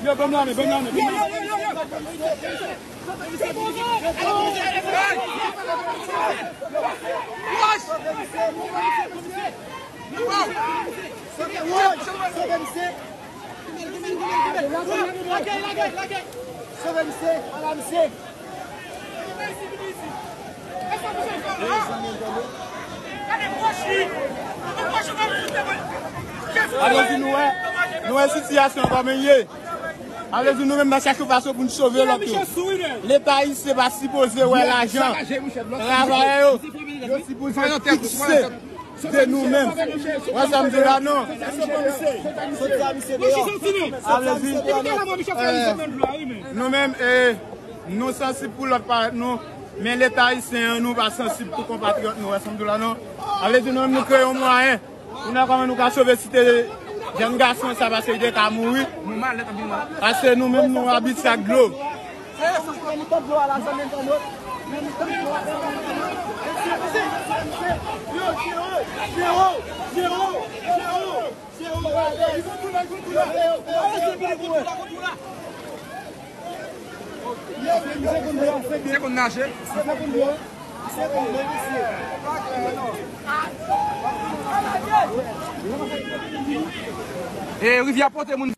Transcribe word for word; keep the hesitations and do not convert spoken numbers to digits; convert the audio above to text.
Yo, ban m lame, ban m lame, ban m lame. Sove misye. Sove misye. Ala misye. Alèzi nou wè, nou wè sitiyasyon an kòman l ye. Alèzi nou menm n ap chache fason pou n sove lòt yo. Leta ayisyen pa sipoze wè lajan travayè yo. Yo sipoze fikse de nou menm. Wè sa m di la non. Alèzi, eh, nou menm, eh, nou sansib pou lòt parèt nou, men Leta ayisyen an, nou pa sansib pou konpatriyòt nou. Wè sa m di la non. Alèzi nou menm nou kreye yon mwayen pou n wè kòman nou ka sove site jèn gason sa, paske li te ka mouri. Paske nou menm nou abitye ak dlo. Se konn naje. E rivyè pote moun.